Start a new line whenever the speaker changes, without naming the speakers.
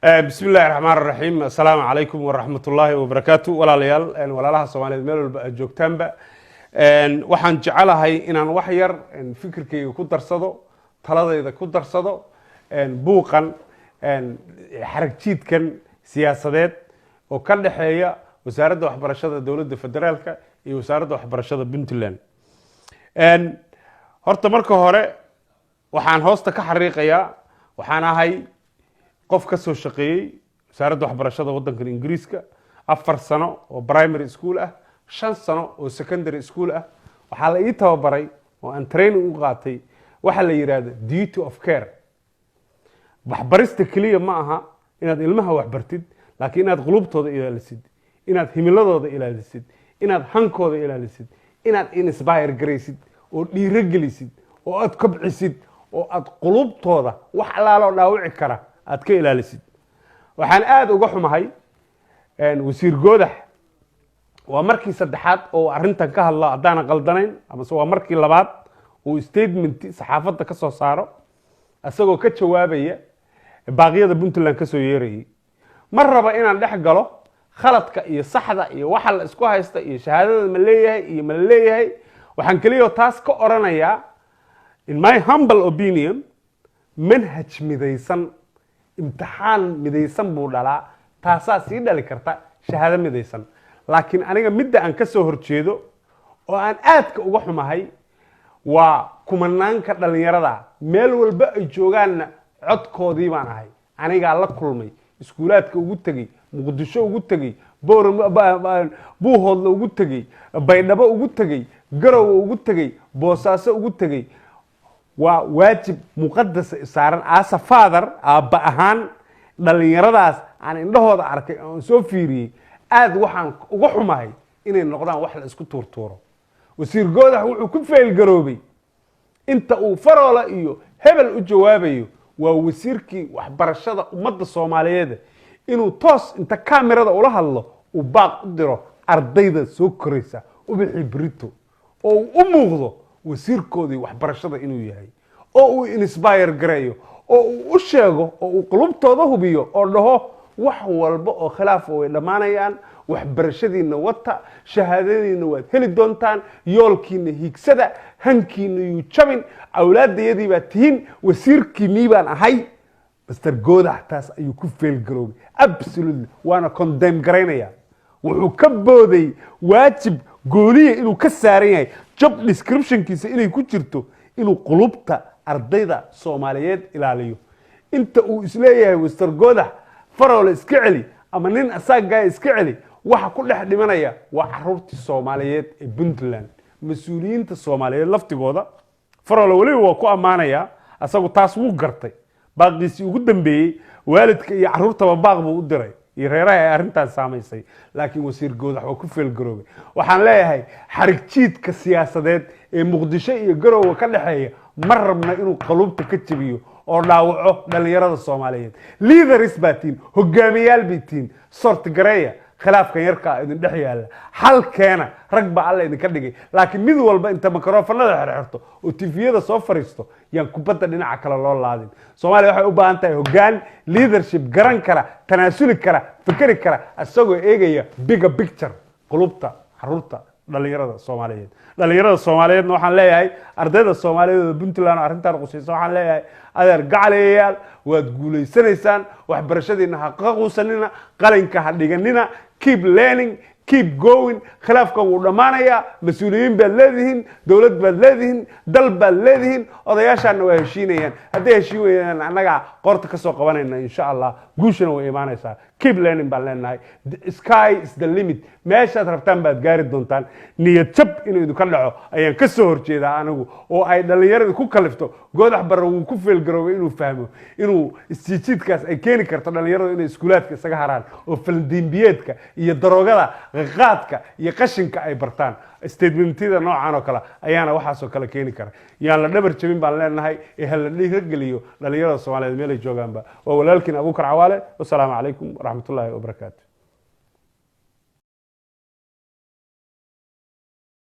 Bismi illahi raxmaan raxiim. Assalaamu calaykum waraxmat ullaahi wabarakaatu. Walaalayaal, walaalaha Soomaaliyeed meel walba aad joogtaanba, waxaan jecelahay inaan wax yar fikirkayga ku darsado, taladayda ku darsado buuqan, xaragjiidkan siyaasadeed oo ka dhexeeya Wasaaradda Waxbarashada Dowladda Federaalka iyo Wasaaradda Waxbarashada Puntland. Horta marka hore waxaan hoosta ka xariiqayaa, waxaan ahay qof ka soo shaqeeyey Wasaaradda Waxbarashada waddankan Ingiriiska, 4 sano oo primary school ah, 5 sano oo secondary school ah. Waxaa la ii tababaray oo aan training u qaatay waxa la yidhaahdo duty of care. Waxbarista keliya ma aha inaad ilmaha waxbartid, laakiin inaad qulubtooda ilaalisid, inaad himiladooda ilaalisid, inaad hankooda ilaalisid, inaad inspire garaysid oo dhiiro gelisid oo aad kobcisid oo aad qulubtooda wax allaaloo dhaawici kara aad ka ilaalisid. Waxaan aada uga xumahay Wasiir Goodax. Waa markii saddexaad oo arrintan ka hadlo, haddaanan qaldanayn, amase waa markii labaad uu statement saxaafadda ka soo saaro isagoo ka jawaabaya baaqyada Puntland ka soo yeerayay. Ma raba inaan dhex galo khaladka iyo saxda iyo waxa la isku haysta iyo shahaadada ma leeyahay iyo ma la leeyahay. Waxaan keliya taas ka oranayaa, in my humble opinion, manhaj midaysan imtixaan midaysan buu dhalaa, taasaa sii dhali karta shahaado midaysan. Laakiin aniga midda aan ka soo horjeedo oo aan aadka uga xumahay waa kumanaanka dhallinyarada meel walba ay joogaanna codkoodii baan ahay. Anigaa la kulmay, iskuulaadka ugu tegey, Muqdisho ugu tegey, Buuhoodla ugu tegey, Baydhabo ugu tegey, Garowe ugu tegey, Boosaaso ugu tegey. Waa waajib muqadasa saaran as a father, aabba ahaan, dhallinyaradaas aan indhahooda arkay oon soo fiiriyey. Aad waxaan uga xumahay inay noqdaan wax la isku tuurtuuro. Wasiir Goodax wuxuu ku fail garoobay inta uu Faroola iyo hebel u jawaabayo. Waa wasiirkii waxbarashada ummadda Soomaaliyeed, inuu toos inta kamerada ula hadlo uu baaq u diro ardayda soo koraysa, ubixii brito, oo uu u muuqdo wasiirkoodii waxbarashada inuu yahay, oo uu inspire gareeyo, oo uu u sheego, oo uu qulubtooda hubiyo oo dhaho: wax walba oo khilaafa way dhammaanayaan, waxbarashadiinna wata, shahaadadiinna waad heli doontaan, yoolkiina hiigsada, hankiina yuu jabin, awlaaddayadii baad tihiin, wasiirkiinii baan ahay. Mister Goodax taas ayuu ku fail garoobay, absolutely, waana condemn garaynaya. Wuxuu ka booday waajib gooliya inuu ka saaran yahay, job descriptionkiisa inay ku jirto inuu qulubta ardayda Soomaaliyeed ilaaliyo. Inta uu isleeyahay Mister Goodax Faroole iska celi ama nin asaagaa iska celi, waxa ku dhex dhimanaya waa caruurtii Soomaaliyeed ee Puntland. Mas-uuliyiinta Soomaaliyeed laftigooda, Faroole weliba waa ku ammaanayaa, asagu taas wuu gartay. Baaqiisii ugu dambeeyey waalidka iyo caruurtaba baaq buu u diray iyo reeraha ay arrintaas saamaysay. Laakiin Wasiir Goodax waa ku fail garoobay. Waxaan leeyahay, xarig jiidka siyaasadeed ee Muqdisho iyo Garowe ka dhexeeya ma rabna inuu qaluubta ka jebiyo oo dhaawaco dhallinyarada Soomaaliyeed. Leaders baa tihiin, hogaamiyaal bay tihiin. Sort gareeya khilaafkan yarkaa idin dhex yaalla, xalkeena rag baa Alla idinka dhigay. Laakiin mid walba inta mikrofonada xerxerto oo TV-yada soo fariisto yaan kubadda dhinaca kale loo laadin. Soomaaliya waxay u baahan tahay hoggaan, leadership garan kara, tanaasuli kara, fikeri kara, isagoo eegaya bigger picture, qulubta caruurta, dhalinyarada Soomaaliyeed. Dhalinyarada Soomaaliyeedna waxaan leeyahay, ardayda Soomaaliyeed oo Puntland oo arrintan qusaysa waxaan leeyahay: adeer gacalayaal, waad guulaysanaysaan. Waxbarashadiina ha qaquusanina, qalinka ha dhiganina. Keep learning, keep going. Khilaafkan wuu dhammaanayaa. Mas-uuliyiin baad leedihiin, dowlad baad leedihiin, dal baad leedihiin. Odayaashaana waa heshiinayaan. Hadday heshiin weeyaan, annagaa qoorta ka soo qabanayna, insha Allah. Guushana way imaanaysaa. Keep learning baan leenahay. The sky is the limit. Meeshaad rabtaan baad gaari doontaan. Niyad jab inuu idinka dhaco ayaan ka soo horjeedaa anigu, oo ay dhallinyarada ku kalifto. Goodax Barre wuu ku fail garoobay inuu fahmo inuu isjiijiidkaas ay keeni karto dhallinyaradu inay iskuulaadka isaga haraan oo falandiimbiyeedka iyo daroogada, qaadka iyo qashinka ay bartaan. Statementyada noocan oo kale ayaana waxaasoo kale keeni kara. Yaan la dhabar jabin baan leenahay ee ha la dhiirageliyo dhallinyarada Soomaaliyeed meelay joogaanba. Waa walaalkiin Abuukar Cawaale. Wasalaamu calaykum waraxmatullaahi wabarakaatu.